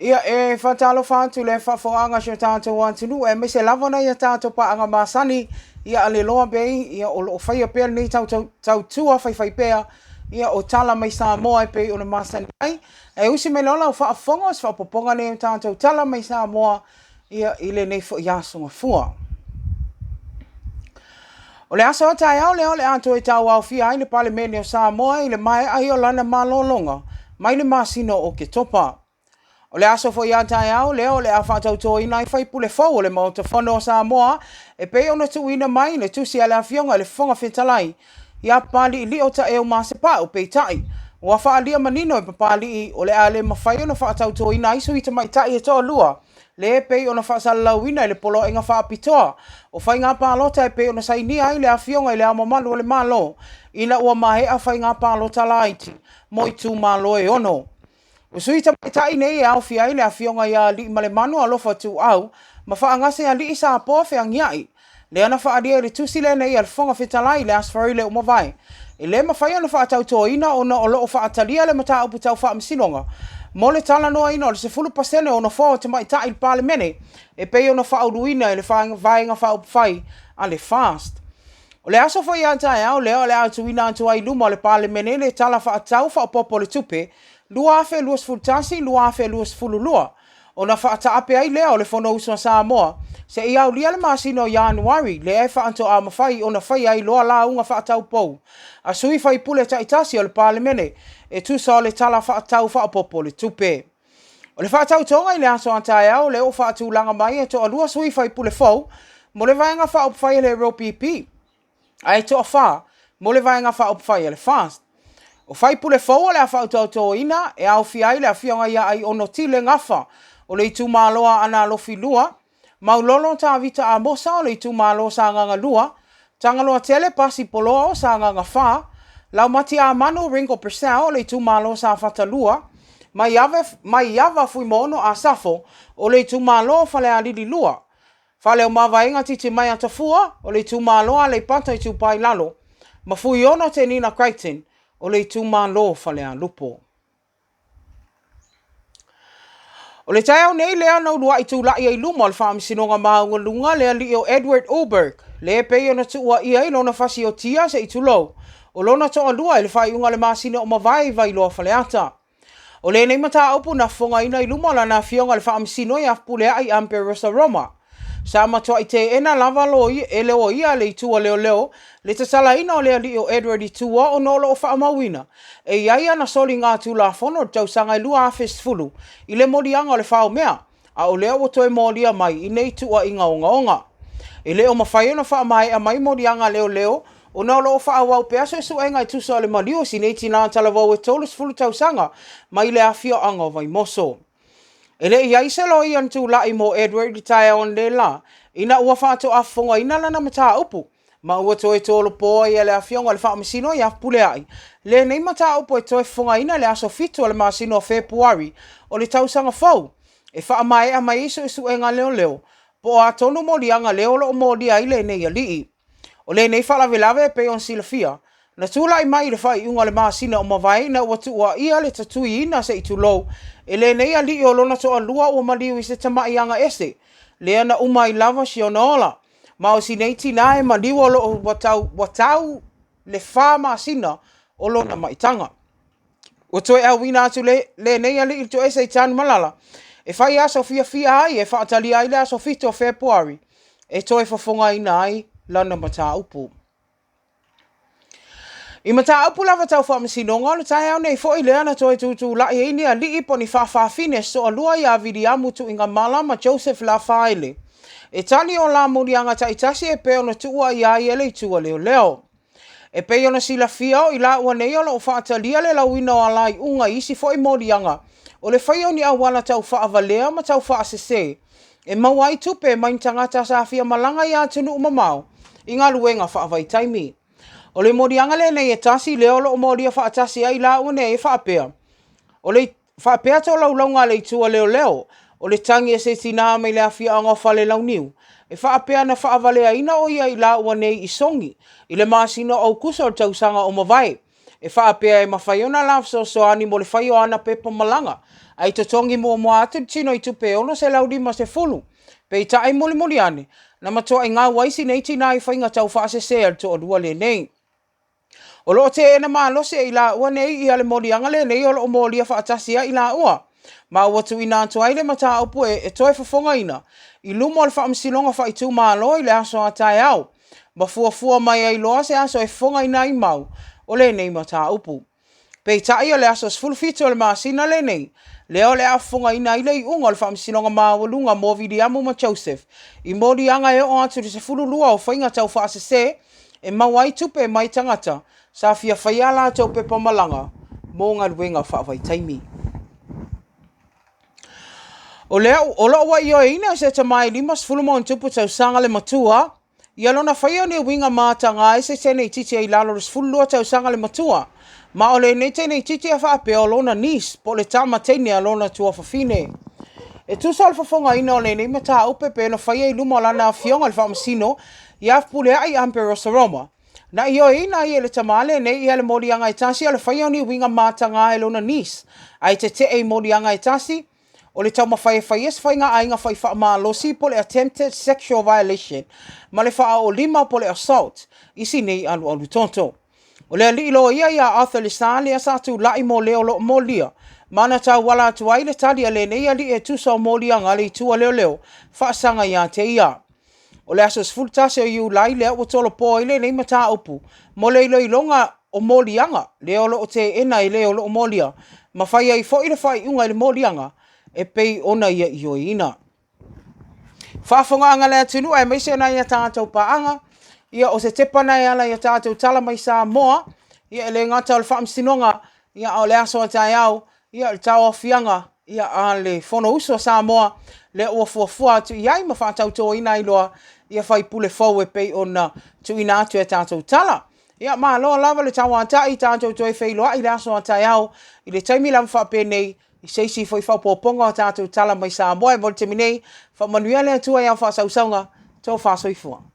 Ia, e faatalofa atu i le faafofogaaga a si o tatou atunuu, aemaise lava nai a tatou paaga masani, ia a le Loa Bay, ia o lo o faia pea lenei tautua faifaipea, ia o tala mai Samoa e pei ona masani ai. Ae usi mai loa lau faafofoga o se faaopoopoga lenei o tatou tala mai Samoa, ia i lenei foi aso Gafua. O le aso a taeao lea o le a toe tauaofia ai le Palemene o Samoa i le maea ai o lana malologa mai le masina o Oketopa. O le aso foi a taeao lea o le a faatautoina ai faipule fou o le Maota Fono o Samoa e pei ona tuuina mai le tusi a le Afioga i le Fofoga Fetalai ia Papaliilio Taeu Masepau. Peitai, ua faaalia manino e Papalii o le a le mafai ona faatautoina ai sui tamaitai e toalua le pei ona faasalalauina i le Poloaiga Faapitoa o Faiga Palota e pei ona sainia ai le Afioga i Le Ao Mamalu o le Malo ina ua maea faiga palota laiti mo itumalo e ono. O sui tamaitai nei e aofia ai le Afioga ia Aliimalemanu Alofa Tuuau ma Faagasealii Sapoa Feagiai, lea na faaalia i le tusi lenei a le Fofoga Fetalai i le Aso Faraile ua mavae, e le mafai ona faatautoina ona o lo o faatalia le mataupu tau faamasinoga mo le talanoaina o le 10% o nofoa o tamaitai i le Palemene e pei ona faauluina e le Vaega Faaupufai a le FAST. O le aso foi a taeao lea o le a tuuina atu ai i luma o le Palemene le Tala Faatatau Faaopoopo o le Tupe 2021/2022, ona faataape ai lea o le Fonousu a Samoa seia aulia le masina o Ianuari lea e faatoa mafai ona faia ai loa lauga faataupou a sui faipule taitasi o le Palemene e tusa o le Tala Faatatau Faaopoopo o le Tupe. O le faatautoga i le aso a taeao lea ua faatulaga mai e toalua sui faipule fou mo le Vaega Faaupufai a le LPP, ae toafa mo le Vaega Faaupufai a le FAST. O faipule fou o le a faatautoina e aofia ai le Afioga ia Aiono Tile Gafa o le itumalo Aana Alofi 2, Maulolo Tavita Amosa o le itumalo Sagaga 2, Tagaloatele Pasi Poloa o Sagaga 4, Laumati Amanu Ringo Purcell o le itumalo Safata 2, Maiava Fuimaono Asafo o le itumalo Falealili 2, Faleomavaega Titimaea Tafua o le itumalo Aleipata Itupa i Lalo, ma Fuiono Tenina Crichton o le itumalo Falealupo. O le taeao nei lea na uluai tulai ai i luma o le Faamasinoga Maualuga le alii o Edward Ulberg, le e pei ona tuuaia i lona fasiotia se i tulou, o lona toalua i le faaiuga o le masina ua mavae i Vailoa Faleata. O lenei mataupu na fofogaina i luma o lana afioga i le Faamasino ia Fepuleai Amberosa Roma. Sa matuai teena lava e loia le itu a leoleo le tatalaina o le alii o Edward i tua ona o lo o faamauina e i ai ana soliga Tulafono i le tausaga e 2010 i le moliaga o le faomea, a o lea ua toe molia mai i nei tuuaiga ogaoga. E le o mafai ona faamaea mai moliaga a leoleo ona o lo o faaauau pea suesuega e tusa o le maliu o si nei tina talavou e 30 tausaga mai le afioaga o Vaimoso. E le i i ai se loia na tulai mo Edward i le taeao analeila ina ua faatoa fofogaina lana mataupu, ma ua toe tolopo ai e le Afioga i le Faamasino ia Fepuleai lenei mataupu e toe fofogaina i le aso 7 o le masina o Fepuari o le tausaga fou e faamaea mai ai suesuega a leoleo po o a tonu moliaga lea o lo o molia ai lenei alii. O lenei faalavelave e pei ona silafia, na tulai mai i le faaiuga o le masina ua mavae ina ua tuuaia le tatuiina se i tulou e lenei alii o lona toalua ua maliu i se tamai aga ese lea na uma ai lava si ona ola. Ma o si nei tina e maliu o lo o ua tau, ua tau le fa masina o lona maitaga. Ua toe auina atu le, lenei alii i le toese i Tanumalala e fai aso fiafia ai e faatalia ai le aso 7 o Fepuari e toe fofogaina ai lana mataupu. I mataupu lava tau faamasinoga, o le taeao nei foi lea na toe tutulai ai ni alii po o ni faafafine se toalua ia Viliamu Tuigamala ma Joseph Lafaele e tali o la moliaga taitasi e pei ona tuua i ai e le itu a leoleo. E pei ona silafia, o i laua nei o lo o faatalia le lauina o alaiuga i isi foi moliaga o le faia o ni auala tau faavalea ma tau faasese e maua ai tupe mai ni tagata sa fia malaga i atunuu mamao i galuega faavaitaimi. O le moliaga lenei e tasi lea o lo o molia faatasi ai laua nei e faapea, o le Faapea tolaulauga a le itu a leoleo, o le tagi a se tina mai le afioaga o Falelauniu, e faapea na faavaleaina o ia i laua nei i Sogi i le masina o Aukuso o le tausaga o mavae, e faapea e mafai ona la fesoasoani mo le fai o ana pepa malaga. Ae totogi muamua atu le tino i tupe e 650. Peitai mulimuli ane, na matuai gau ai si nei tinā i faiga taufaasese a le toalua lenei. O lo o teena malosi e i laua nei ia le moliaga lenei o lo o molia faatasi ai i laua, ma ua tuuina atu ai le mataupu e toe fofogaina i luma o le Faamasinoga Faaitumalo i le aso a taeao, ma fuafua mai ai loa se aso e fofogaina ai mau o lenei mataupu. Peitai o le aso 17 o le masina lenei, lea o le a fofogaina ai le iuga o le Faamasinoga Maualuga mo Viliamu ma Joseph i moliaga e oo atu i le 12 o faiga taufaasese e maua ai tupe mai tagata sa fia faia a latou pepa malaga mo galuega faavaitaimi. O lea o lo o ua ioeina e se tama e 50+ tausaga le matua Ia lona faia o ni uiga mataga e se teneititi e i lalo o le 12 tausaga le matua, ma o lenei teneititi e faapea o lona niece po o le tama teine a lona tuafafine. E tusa o le fofogaina o lenei mataupu e pei ona faia i luma o lana afioga i le Faamasino ia Fepuleai Amberosa Roma, na ioeina ai e le tama lenei ia le moliaga e tasi o le faia o ni uiga mataga e lona niece, ae tetee i moliaga e tasi O le taumafai e faia se faiga-aiga fai faamalosi po o le attempted sexual violation ma le faaoo-lima po o le assault i si nei alualu toto. O le alii loia ia Arthur Lesa lea sa tulai mo le o lo o molia ma na tauala atu ai le tali a lenei alii e tusa o moliaga a le itu a leoleo faasaga ia te ia. O le aso 11 o Iulai lea ua tolopo ai lenei mataupu mo le iloiloga o moliaga lea o lo o teena e le o lo o molia ma fai ai foi le faaiuga i le moliaga e pei ona ia ioeina. Faafofogaaga a le atunuu aemaise o nai a tatou paaga, ia o se tepa na e ala i a tatou tala mai Samoa, ia e le gata o le Faamasinoga, ia a o le aso a taeao, ia o le tauaofiaga ia a le Fonousu a Samoa lea ua fuafua atu i ai ma faatautoina ai loa ia faipule fou e pei ona tuuina atu e a tatou tala. Ia malo lava le tauatai, tatou toe feiloai i le aso a taeao i le taimi lava faapenei i se isi foi faaopoopoga o a tatou tala mai Samoa. E mo le taimi nei, faamanuia le Atua i au faasausauga, tofa soifua.